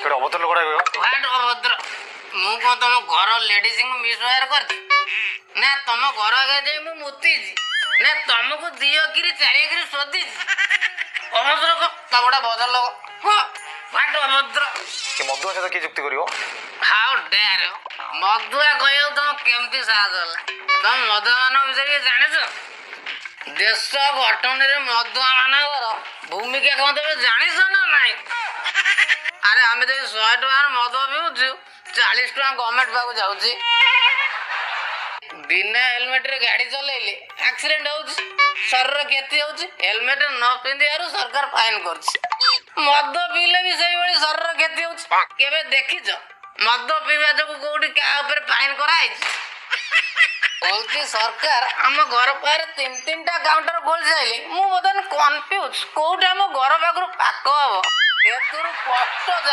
କେଡ଼େ ଅଭଦ୍ର ଲୋକଟା କହିବ। What ଅଭଦ୍ର? ମୁଁ କଣ ତମ ଘର ଲେଡିଜଙ୍କୁ ମିସୱେୟାର କରିଛି ନା ତମ ଘର ଆଗରେ ଯାଇ ମୁଁ ମୁତିଛି ନା ତମକୁ ଦି ଅକିରି ଚାରି ଅକିରି ଶୋଧିଛି? ଅଭଦ୍ର କଣ ତା ଗୋଟେ ଭଦ୍ର ଲୋକ। ହଁ, what ଅଭଦ୍ର? କି ମଦୁଆ ସହିତ କିଏ ଯୁକ୍ତି କରିବ? ହାଉ ଡେୟାର? ମଦୁଆ କହିବାକୁ ତମ କେମିତି ସାହସ ହେଲା? ତମ ମଦୁଆ ମାନଙ୍କ ବିଷୟରେ କିଛି ଜାଣିଛ? ଦେଶ ଗଠନରେ ମଦୁଆ ମାନଙ୍କର ଭୂମିକା କଣ ତମେ ଜାଣିଛ ନା ନାଇଁ? ଆରେ, ଆମେ ଯଦି 100 ଟଙ୍କାର ମଦ ପିଉଛୁ, 40 ଟଙ୍କା ଗଭର୍ଣ୍ଣମେଣ୍ଟ ପାଖକୁ ଯାଉଛି। ବିନା ହେଲମେଟରେ ଗାଡି ଚଲେଇଲେ ଆକ୍ସିଡେଣ୍ଟ ହଉଛି, ଶରୀର କ୍ଷତି ହଉଛି। ହେଲମେଟ ନ ପିନ୍ଧିବାରୁ ସରକାର ଫାଇନ କରୁଛି। ମଦ ପିଇଲେ ବି ସେଇଭଳି ଶରୀର କ୍ଷତି ହଉଛି। କେବେ ଦେଖିଛ ମଦ ପିଇବା ଯୋଗୁ କୋଉଠି କାହା ଉପରେ ଫାଇନ କରାହେଇଛି? କହୁଛି ସରକାର ଆମ ଘର ପାଖରେ ତିନି ତିନିଟା କାଉଣ୍ଟର ଖୋଲି ସାରିଲେ। ମୁଁ ବର୍ତ୍ତମାନ କନଫ୍ୟୁଜ, କୋଉଟା ଆମ ଘର ପାଖରୁ ପାଖ ହବ। ଏଥିରୁ କଷ୍ଟ।